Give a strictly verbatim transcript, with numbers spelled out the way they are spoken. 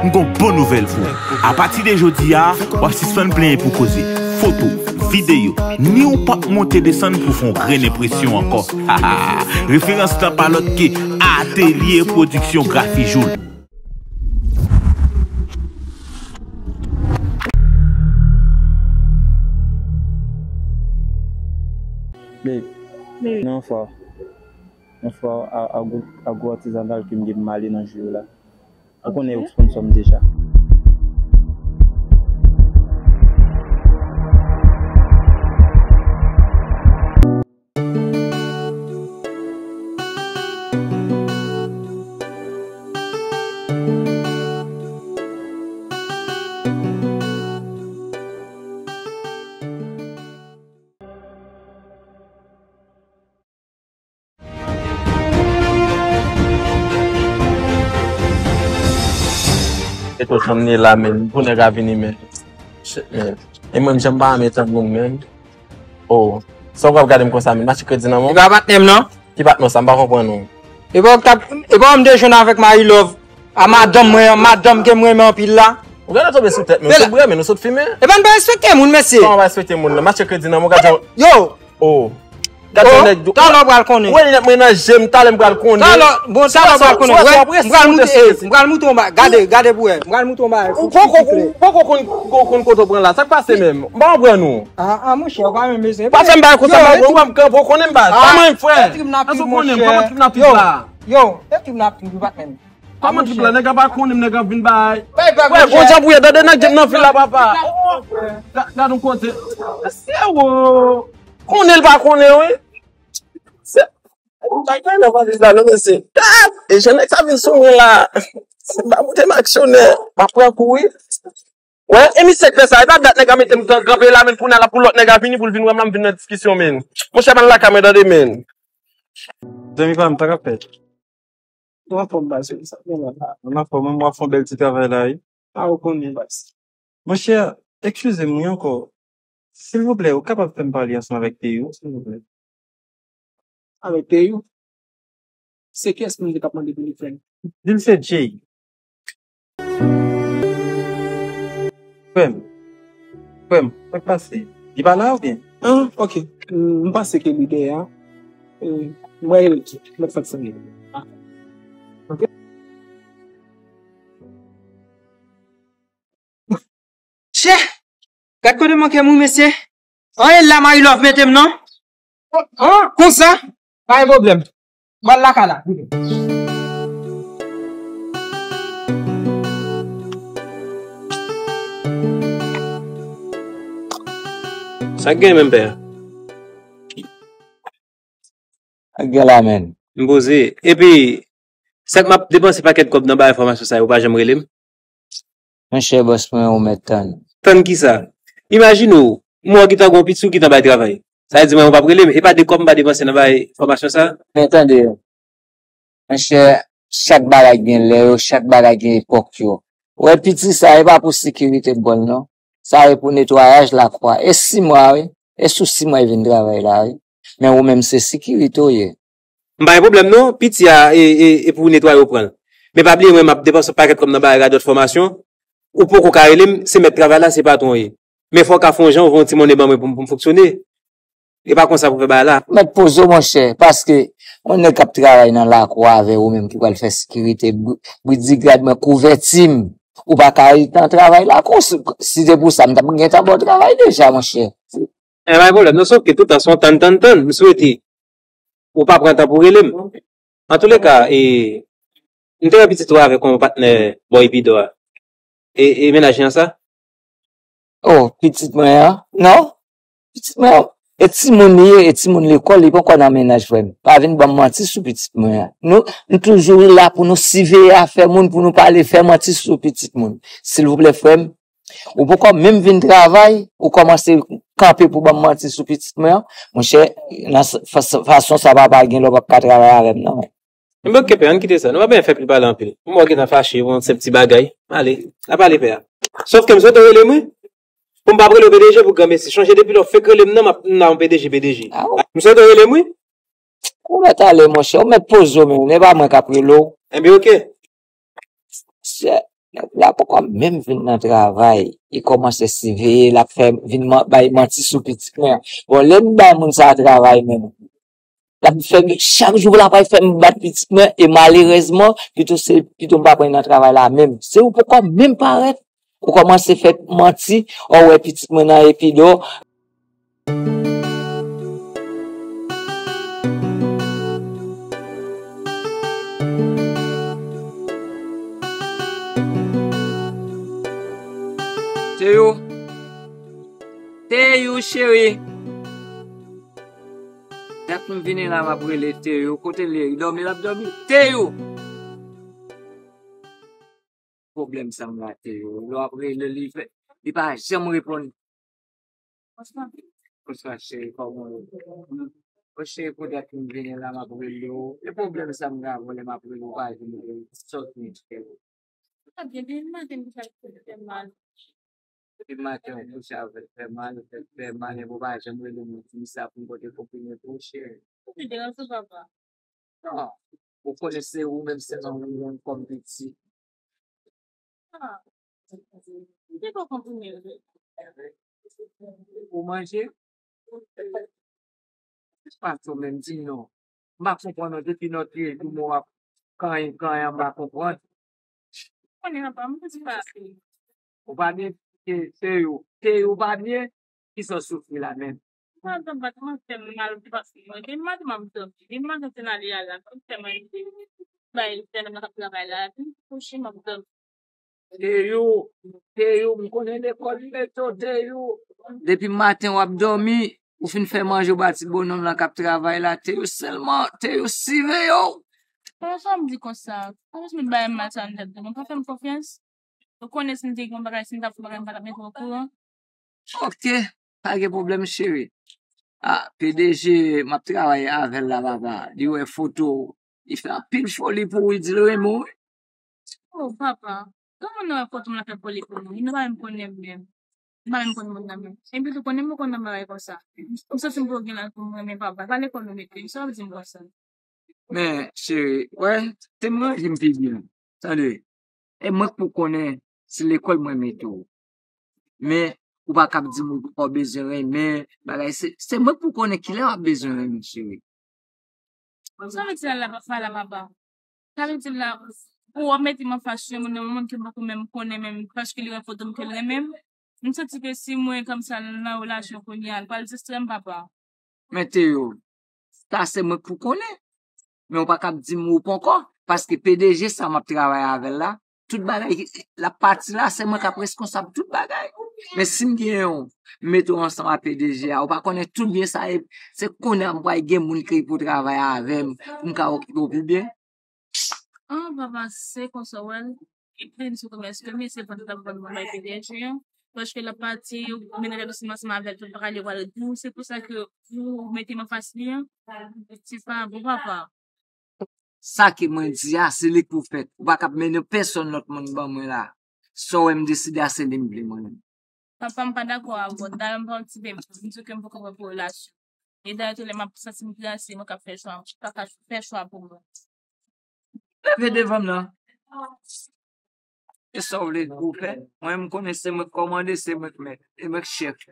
M gon bon nouvèl pou ou. Apati de jodi a, w ap sispann plenyen pou koze, foto, videyo, ni w p ap monte desann pou fè yon grenn enpresyon ankò. Referans lan pa lòt ke Atelier Production Grafijoul. Babe, nan fwa, nan fwa a, a, agwo atizanal ke m gen pou m ale nan jou yo la. Ou konnen yo sponsò m deja. E to chanm ni la, men. Pou nèg a vini, men. Shit, men. E mwen, jan m pa renmen tann moun, men. Oh. Sa w ap gade m konsa, men. Mache kredi nan men w. Li pa patnè m, non. Ki patnè w sa? M pa konprann ou. E pa w k t ap, e pa w m te jwenn avèk Marie Love. A madanm mwen an, madanm ke m renmen anpil la. Ou genlè tonbe sou tèt mwen. Ou sot bwè, men ou sot fimen. E pa n pa respekte moun, mesye. Kòman pa respekte moun, non? Mache kredi nan men w, gad jan. Yo! Oh. Gad yon nèg. Talè w pral konnen. Wè linèt mwen nan je m, talè m pral konnen. Talè, bon, talè w pral konnen. Wè, m pral moute, m pral moute yon bagay. Gade, gade pou wè. M pral moute yon bagay. Ou poko, ou poko konn, konn, konn kote w pran la. Sa k pase menm? M pa konprann ou. Ah, ah, monchè, ou pa menm bezwen. Pa fè m bagay konsa, m pa konprann, ou pa m kanpe, ou konnen m pa. Pa mwen, frè. Tèt trip nan pil, monchè. Yo, tèt trip nan pil la. Yo, tèt trip nan pil, patnè m. Kòman trip la, nèg la pa konnen m, nèg la vin bay. Bay vag, monchè. Wè, bon jan pou ye, tande nèg jèt nan fil la, papa. Oh, ga-, gad yon kote. Mesye, wo. Konnen l pa konnen, wi. Se, ou pa gen nan valiz la, non, mesye. Gad! E jan nèg sa vin sou mwen la. Se pa moute m aksyonè. M ap pran kou, wi. Wè, e misye k fè sa. E pa dat nèg la mete m kan-, kanpe la, men pou n al pou lòt nèg la vini, pou l vin wè m la, m vin nan diskisyon, men. Monchè, ban l lakay mwen, tande, men. Zanmi pa m, sa k ap fèt? Ou anfòm, baz, sa gen la? Mwen anfòm, mwen, mwen fè yon bèl ti travay la, wi. A, ou konnen, baz. Monchè, eskize m, wi, ankò. Silvouplè, ou kapab fè m pale ansanm avèk Teyou, silvouplè? Avèk Teyou? Se kiyès moun ki t ap mande pou li frè m? Di l se Jay. Frè m. Frè m, sa k pase? Li pa la oubyen? Ah, ok. M, m panse ke li dèyè a. E, m wè l, m ap fè sa. Ah. Ok. Chè! Gad kote manke m wi, mesye. An e la Marie Love mete m non. An, konsa? Pa gen pwoblèm. M al lakay la. Sa k gen menm, pè? Sa k gen la, menn? M poze. Epi, sa k m ap depanse pakèt kòb nan bay fòmasyon sa yo, ou pa janm rele m? Monchè, bòs mwen, ou mèt tann. Tann kisa? Imajine w, mwen gentan gon piti ou gentan bay travay. Sa vle di mwen, ou p ap rele m? E pa de kòb m pa depanse nan bay fòmasyon sa? Men tande, monchè, chak bagay gen lè yo, chak bagay gen epòk yo. Ou wè piti sa, e pa pou sekirite m pran l non. Sa e pou netwayaj lakwa. E sis mwa, wi. E sou sis mwa e vin travay la, wi. Men ou menm se sekirite w ye. M pa gen pwoblèm non, piti a e, e, e pou netwaye ou pran l. Men pa bliye mwen m ap depanse yon pakèt kòb nan bagay radòt fòmasyon. Ou poko ka rele m, se mèt travay la, se patwon w ye. Men fò w ka fè yon jan, ou voye yon ti monnen ban mwen pou m, pou m fonksyone. E pa konsa pou fè bagay la. Mèt poze w, monchè, paske yon nèg k ap travay nan lakou avè ou menm ki pral fè sekirite, bri-, bridigrad mwen, kouvèti m, ou pa ka ret nan travay lakou. Si, si se pou sa, m t ap gentan ba w travay deja, monchè. E pa gen pwoblèm, non, sòf ke tout tan se yon tann, tann, tann. M swete ou pa pran tan pou rele m. Antouleka, e, m te wè pitit ou avèk yon patnè bò Ipidò a. E, e mennaj li an sa? Oh, pitit mwen an? Non. Pitit mwen an, e timoun li ye, e timoun lekòl, li poko nan mennaj, frè m. Pa vin ban m manti sou pitit mwen an. Nou, nou toujou la pou nou siveye afè moun, pou nou pale, fè manti sou pitit moun. Silvouplè, frè m, ou poko menm vin travay, ou kòmanse kanpe pou ban m manti sou pitit mwen an. Monchè, nan s-, fas-, fason sa papa gen lè w p ap ka travay avè m non. Enben, oke, pè, ann kite sa. Nou pa bezwen fè pil pale anpil. M wè w gentan fache pou yon senp ti bagay. Ale, ap ale, pè a. Sòf ke m swete w rele m, wi. Pou m pa rele w P D G pou granmesi. Chonje depi lè w fenk rele m nan, m ap, m nan yon P D G, P D G. A, w. M swete w rele m, wi. Ou mèt ale, monchè. Ou mèt poze w, men. E pa mwen k ap rele w. Enben, oke. Chè. Nèg la poko menm vin nan travay, li kòmanse siveye, l ap fè vin man- bay manti sou pitit mwen. Bon, lè m bay moun sa a travay menm, l ap fè m chak jou, l ap fè m bat pitit mwen, e malerezman, pito se, pito m pa pran nan travay la menm. Se ou poko menm parèt, ou kòmanse fè manti, ou wè pitit mwen nan epidò. Teyou. Teyou, cheri. Dat m vini la, m ap rele Teyou. Kote l ye? Li dòmi, l ap dòmi. Teyou! Pwoblèm sa m la, Teyou. Lè w ap rele li, li pa janm reponn. Bonswa, cheri, kòman w ye? O cheri, pou dat m vini la, m ap rele w. E pwoblèm sa m gen avè w, lè m ap rele w, ou pa janm rele m. Sòt mwen, cheri. Sa byen, depi maten m kouche avè l fè mal. Depi maten w kouche avè l fè mal, fè l fè mal, epi w pa janm rele m di m sa pou m pote konprime pou w, cheri. Ou te deranje, papa? Non, ou konnen se ou menm sèlman ou menm kòm piti. Ah, m te pran konprime vre. Ou manje? Patron menm di non. M pa konprann non, depi nòt ye, di mwen w ap kanyen, kanyen, m pa konprann. Konnen papa, m di pa. Ou pa byen? Ke Teyou, Teyou pa byen? Kisa w soufri la menm? Madanm pa t mwen fè m mal, paske mwen gen madanm ap dòmi. Gen madanm te nan li a la, m fè manje. Bay, fè nan ap travay la, vin kouche, m ap dòmi. Teyou, Teyou, m konnen lekòl m mete w, Teyou. Depi maten w ap dòmi, ou fin fè manje, ou ba ti bonòm lan k ap travay la, Teyou sèlman, Teyou siveye w. Kòman sa w ap di konsa? Kòman sa w met bagay mal sa nan tèt ou? Ou pa fè m konfyans? Ou konnen si m te gen yon bagay, si m t ap fè bagay, m pa t ap mete w okouran? Ok, pa gen pwoblèm, cheri. Ah, P D G, m ap travay avè l la, papa. Li wè foto w. Li fè anpil foli pou ou, li di l renmen w, wi. Oh, papa, kòman nou wè foto m la fè foli pou nou? Nou pa menm konnen m menm. M pa menm konn moun nan menm. Epi tou konnen m poko nan bagay konsa. M santi m poko gen laj pou m renmen papa. Pa lekòl nou mete m, sa w ap di m konsa? Men, cheri, wè, te m ranje m pi byen. Tande, e mwen k pou konnen si lekòl mwen mete w. Men, ou pa kab di m ou bezwen renmen, bagay, se, se mwen k pou konnen kilè w ap bezwen renmen, cheri. Sa vle di la, la, pa la, papa. Sa vle di la, pou w ap mete m anfas yon moun, yon moun ke m poko menm konnen menm, paske li wè foto m ke l renmen m. M santi ke si mwen kòmsa nan relasyon kounye a, l pral distrè m, papa. Men Teyou, sa se mwen k pou konnen. Men ou pa kab di m ou poko, paske P D G sa m ap travay avè l la, tout bagay l ap pati la, se mwen k ap reskonsab tout bagay. Men si m gen yon, m mete w ansanm ak P D G a, ou pa konnen tout byen sa ye, se kounye a m pral gen moun ki pou travay avè m, pou m ka okipe w pi byen. Ah, papa, se konsa w wè l. Epi m sou kòmès ke mesye pa t ap vann mwen bay P D G an. Paske l ap pati, ou mennen tèt ou ansanm avè l, tout bagay li pral gou. Se pou sa ke ou mete m anfas li an. Se pa bon, papa. Sa ke mwen di a, se li k pou fèt. Ou pa kab mennen pèsonn lòt moun ban mwen la. Sa w wè m deside a, se li m vle mwen menm. Papa, m pa dakò avè w. Dayè, m pa yon ti bebe. M di w ke m poko prè pou relasyon. E dayè, tou lè m ap santi m glase, mwen k ap fè chwa, m pa ka fè chwa pou mwen. Leve devan m nan. E sa w vle pou w fè? Mwen, m konnen se mwen k kòmande, se mwen k mèt, e mwen k chèf.